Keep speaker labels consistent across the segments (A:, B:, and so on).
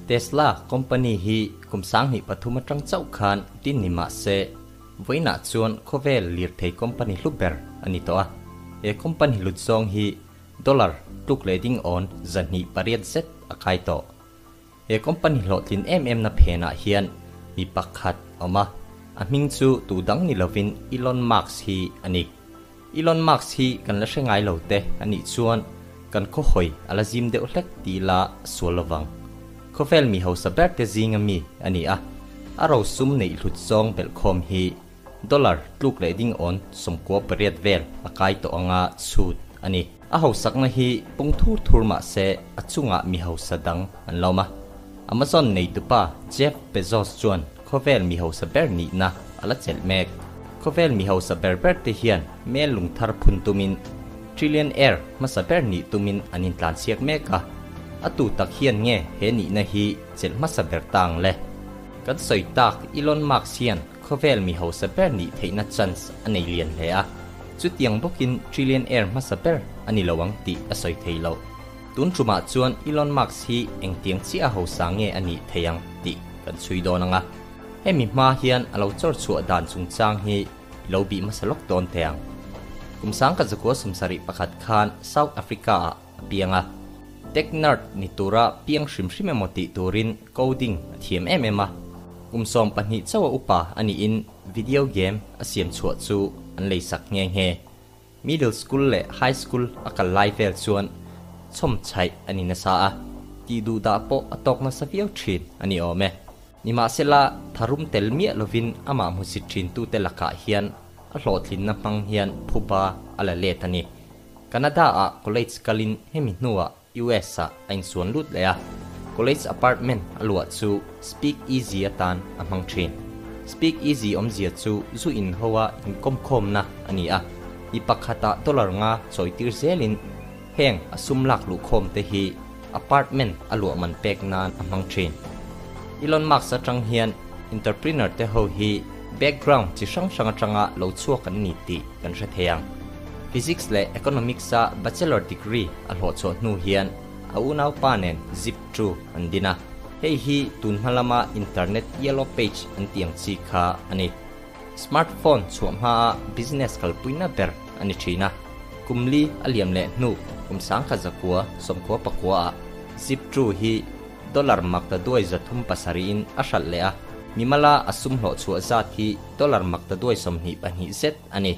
A: Tesla company hi kum 2003 atang chauh khan tin ni mah se vawiinah chuan khawvel lirthei company hlu ber a ni tawh a. He company hlut zawng hi dollar tluk leh ding awn 208 zet a kai tawh. He company hlawhtlin em em na phenah hian mi pakhat a awm a, a hming chu tu dang ni lovin Elon Musk hi a ni. Elon Musk hi kan la hre ngai lo te a nih chuan kan khawhawi a la zim deuh hlek ti ila sual lovang. Khawvel mi hausa ber te zinga mi a ni a, a rosum neih hlut zawng belhkhawm hi dollar tluk leh ding awn 98 vel a kai tawh anga chhut a ni. A hausakna hi pung thur thur mah se a chungah mi hausa dang an lawm a. Amazon neitupa Jeff Bezos chuan khawvel mi hausa ber nihna a la chelh mek. Khawvel mi hausa ber ber te hian mel lung thar phun tumin trillionaire hmasa ber nih tumin an intlansiak mek a. A tu tak hian nge he nihna hi chelh hmasa ber ta ang le? Kan sawi tak Elon Musk hian khawvel mi hausa ber nih theihna chance a nei lian hle a. Chutiang bawkin trillionaire hmasa ber a ni lo ang tih a sawi thei lo. Tun tumah chuan Elon Musk hi engtiang chiah a hausa nge a nih thei ang tih kan chhui dawn ang a. Hemi hma hian a lo chawr chhuah dan chungchang hi i lo bih hmasa lawk dawn teh ang. Kum 1971 khan South Africa ah a piang a. Tech nerd ni tura piang hrim hrim emaw tih turin coding a thiam em em a. Kum 12 chauh a upa a niin video game a siam chhuah chu an leisak nghe nghe. Middle school leh high school a kal lai vel chuan chhawm chhaih a ni nasa a, tih duh dah pawh a tawk nasa viau thin a ni awm e. Nimahsela, tharum tel miah lovin amah hmusit thintute lakah hian a hlawhtlinna hmang hian phuba a la let a ni. Canada-ah college kalin hemi hnuah US-ah a insuan lut leh a, college apartment a luah chu speak easy atan a hmang thin. Speak easy awmzia chu zu in hoa inkawmkhawmna a ni a, mi pakhatah dollar nga chawitir zelin heng a sum lak luhkhawm te hi apartment a luah man pek nan a hmang thin. Elon Musk atang hian entrepreneur te ho hi background chi hrang hrang atanga lo chhuak an ni tih kan hre thei ang. Physics leh Economics a bachelor degree a hlawh chhuah hnu hian a unaupa nen Zip2 an din a. Hei hi tun hma lama internet yellow page an tih ang chi kha a ni. Smartphone chhuah hmaa business kalpuina ber a ni thin a. Kum li a liam leh hnu kum 1999 ah Zip2 hi dollar mak ta duai 307 in a hralh leh a. Mimala a sum hlawh chhuah zat hi dollar mak ta duai 22 zet a ni.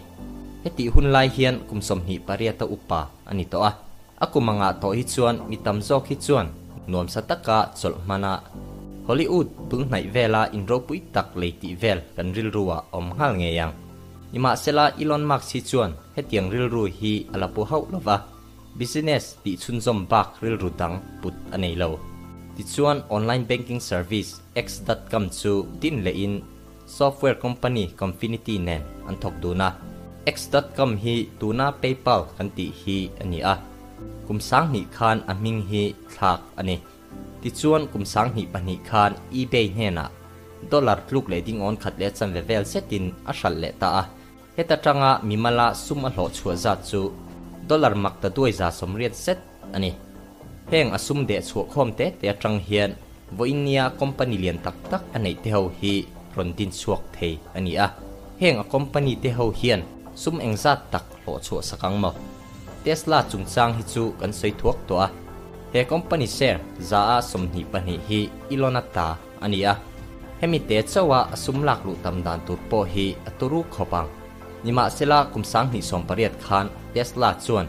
A: Hetih hun lai hian kum 28 a upa a ni tawh a. A kum angah tawh hi chuan mi tam zawk hi chuan nuamsa taka chawlh hman a, Hollywood bul hnaih vela inropui tak lei tih vel kan rilru ah awm nghal ngei ang. Nimahsela Elon Musk hi chuan hetiang rilru hi a la pu hauh lova, business tih chhunzawm bak rilru dang put a nei lo. Tichuan online banking service X.com chu din lehin software company Confinity nen an thawk dun a. X.com hi tuna PayPal kan tih hi a ni a. Kum 2000 khan a hming hi thlak a ni. Tichuan kum 2002 khan eBay hnenah dollar tluk leh ding awn khat leh chanve vel zetin a hralh leh ta a. Heta tanga mimala sum a hlawh chhuah zat chu dollar mak ta duai za 80 zet a ni. Heng a sum deh chhuah khawm te te atang hian vawinia company lian tak tak a neih te ho hi rawn din chhuak thei a ni a. Heng a company te ho hian sum engzat tak hlawh chhuah sakang maw? Tesla chungchang hi chu kan sawi thuak tawh a. He company share za a 22 hi Elon a ta a ni a. Hemi te chauha a sum lak luh tam dan tur pawh hi a turu khawp ang. Nimahsela kum 2018 khan Tesla chuan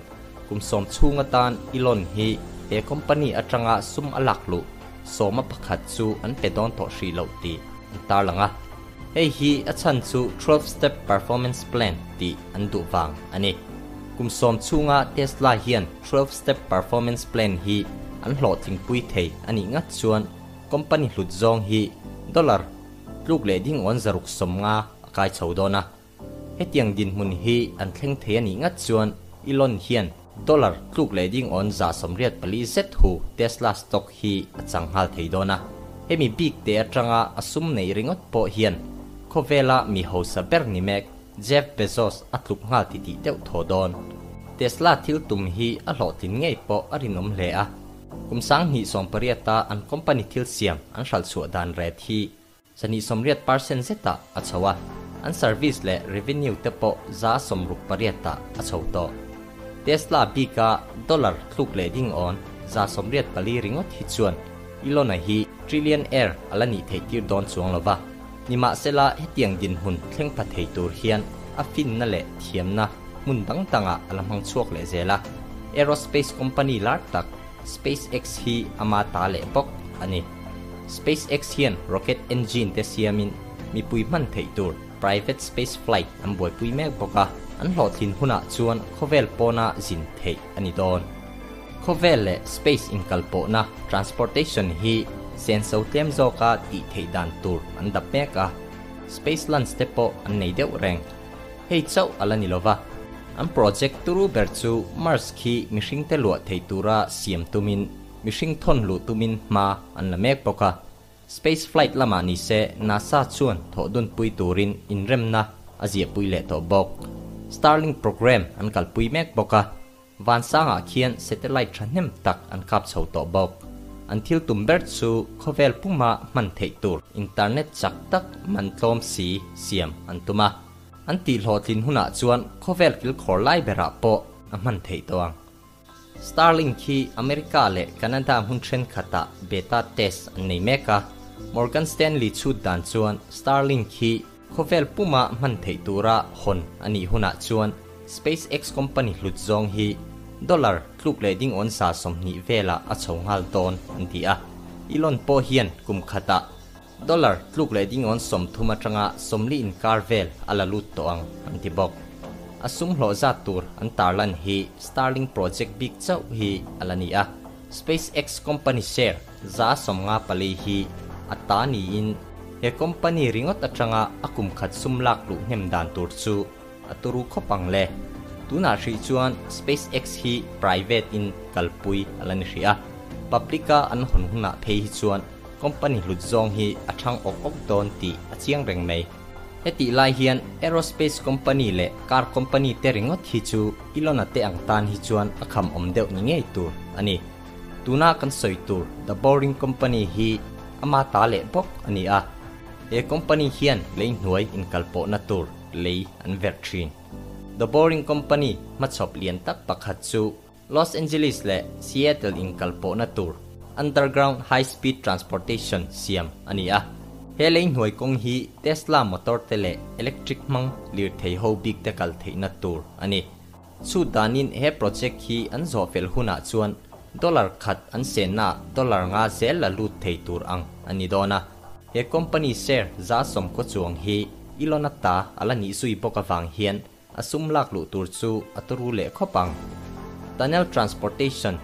A: kum 10 chhung atan Elon hi he company atanga sum a lak luh 11 chu an pe dawn tawh hrih loh tih an tar lang a. Hei hi a chan chu 12 step performance plan tih an duh wang a ni. Kum 10 chhunga Tesla hian 12 step performance plan hi an hlawh thingpui thei ani ngat chuan company hlut zawng hi dollar tluk leh ding awn 650 a kai chho dawn a. Hetiang din hmun hi an thleng thei ani ngat chuan Elon hian dollar tluk leh ding awn 184 zet hu Tesla stock hi a chang nghal thei dawn a. Hemi bik te atanga a sum nei ringawt pawh hian khawvela mi hausa ber ni mek Jeff Bezos a tluk nghal ti tih deuh thaw dawn. Tesla thil tum hi a hlawh tlin ngei pawh a rinawm hle a. Kum 2018-a an company thil siam an hralh chhuah dan ret hi 28% zetah a chho a, an service leh revenue te pawh 68% ah a chho tawh. Tesla bika dollar tluk leh ding awn 84% ringawt hi chuan Elon-a hi trillionaire a la nih theih tir dawn chuang lo va. Nimahsela hetiang dinhmun thleng pha thei tur hian a finna leh thiamna hmun dang dangah a la hmang chhuak leh zel a. Aerospace company lar tak SpaceX hi ama ta leh bawk a ni. SpaceX hian rocket engine te siamin mipui hman theih tur private space flight an buaipui mek bawk a, an hlawhtlin hunah chuan khawvel pawna zin theih a ni dawn. Khawvel leh space inkalpawhna, transportation, hi senso tlem zawka tih theih dan tur an dap mek a, space lunch te pawh an nei deuh reng. Hei chauh a la ni lova, an project turu ber chu Mars khi mihringte luah thei tura siam tumin mihring thawn luh tumin hma an la mek bawk a. Space flight lamah ni se NASA chuan thawh dunpui turin inremna a ziahpui leh tawh bawk. Starlink program an kalpui mek bawk a. Vansangah khian satellite thahnem tak an kap chho tawh bawk. An thil tum ber chu khawvel puma hman theih tur internet chak tak man tlawm si siam an tum a. An tihhlawhtlin hunah chuan khawvel kilkhawr lai berah pawh a hman theih tawh ang. Starlink hi America leh Canada hmun thenkhatah beta test an nei mek a. Morgan Stanley chhut dan chuan Starlink hi Khawvel puma hman theih tura hawn a nih hunah chuan SpaceX company hlut zawng hi dollar tluk leh ding awn 20% velah a chho nghal dawn an ti a. Elon pawh hian kum khatah dollar tluk leh ding awn 30 atanga 40 inkar vel a la lut tawh ang an ti bawk. A sum hlawh zat tur an tarlan hi Starlink project bik chauh hi a la ni a. SpaceX company share 54% hi a ta niin he company ringawt atanga a kum khat sum lak luh hnem dan tur chu a turu khawp ang le. Tunah hrih chuan SpaceX hi private in kalpui a la ni hrih a, public a an hawn hunah phei hi chuan company hlut zawng hi a thang awk awk dawn tih a chiang reng mai. Hetih lai hian aerospace company leh car company te ringawt hi chu Elon-a te ang tan hi chuan a kham awm deuh ni ngei tur a ni. Tuna kan sawi tur The Boring Company hi ama ta leh bawk a ni a. He company hian lei hnuai inkalpawhna tur lei an verh thin. The Boring Company hmachhawp lian tak pakhat chu Los Angeles leh Seattle inkalpawhna tur underground high-speed transportation siam a ni a. He lei hnuai kawng hi Tesla motor te leh electric hmang lirthei ho bik te kal theihna tur a ni. Chu danin he project hi an zawh fel hunah chuan dollar khat an sennaah dollar nga zel la lut thei tur ang a ni dawn a. He company share 90% chuang hi Elon-a ta a la nih zui bawk avang hian a sum lak luh tur chu a turu leh khawp ang. Tunnel transportation,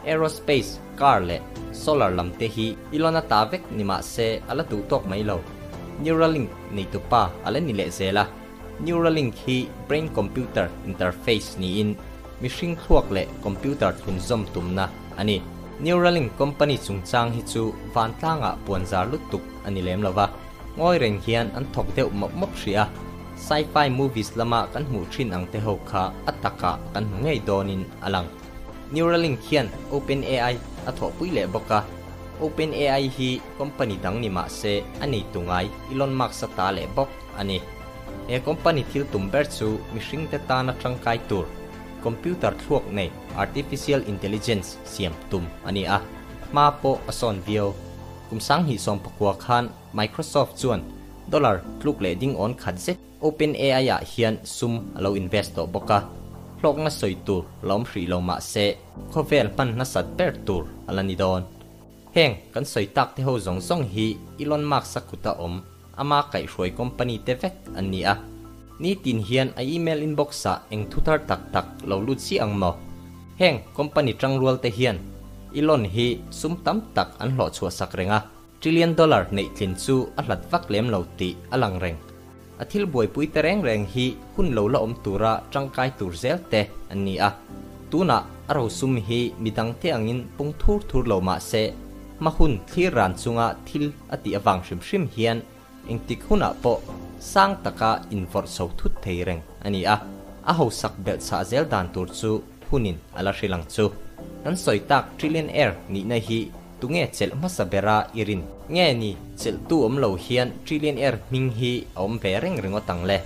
A: aerospace, car leh solar lam te hi Elon-a ta vek ni mah se a la duh tawk mai lo. Neuralink neitupa a la ni leh zel a. Neuralink hi brain computer interface niin mihring thluak leh computer thlunzawm tumna a ni. Neuralink company chungchang hi chu vantlangah puanzar lutuk a ni lem lova, ngawi reng hian an thawk deuh mawp mawp hrih a, sci-fi movies lama kan hmuh thin ang te ho kha a takah kan hmu ngei dawnin a lang. Neuralink hian OpenAI a thawhpui leh bawk a, OpenAI hi company dang ni mah se a neitu ngai Elon Musk-a ta leh bawk a ni. He company thil tum ber chu mihringte tana tangkai tur computer thluak nei artificial intelligence siam tum a ni a, hma pawh a sawn viau. Kum 2019 khan Microsoft chuan dollar tluk leh ding awn khat zet OpenAI ah hian sum a lo invest tawh bawk a, hlawkna sawi tur la awm hrih lo mah se khawvel hman hmasat ber tur a la ni dawn. Heng kan sawi tak te ho zawng zawng hi Elon Musk-a kuta awm ama kaihhruai company te vek an ni a. Nitin hian a email inbox ah eng thu thar tak tak lo lut si ang maw? Heng company tangrual te hian Elon hi sum tam tak an hlawh chhuah sak reng a, trillion dollar neih tlin chu a hlat vak lem lo tih a lang reng. A thil buaipui te reng reng hi hun lo la awm tura tangkai tur zel te an ni a. Tunah a rosum hi midang te angin pung thur thur lo mah se, hma hun thlir ran chunga thil a tih avang hrim hrim hian engtik hunah pawh sang taka invawrh chho thut thei reng a ni a, a hausak belh chhah zel dan tur chu hunin a la hrilh ang chu. Kan sawi tak trillionaire nihna hi tunge chelh hmasa bera i rin? Nge ni, chelhtu awm lo hian trillionaire hming hi a awm ve reng ringawt ang le?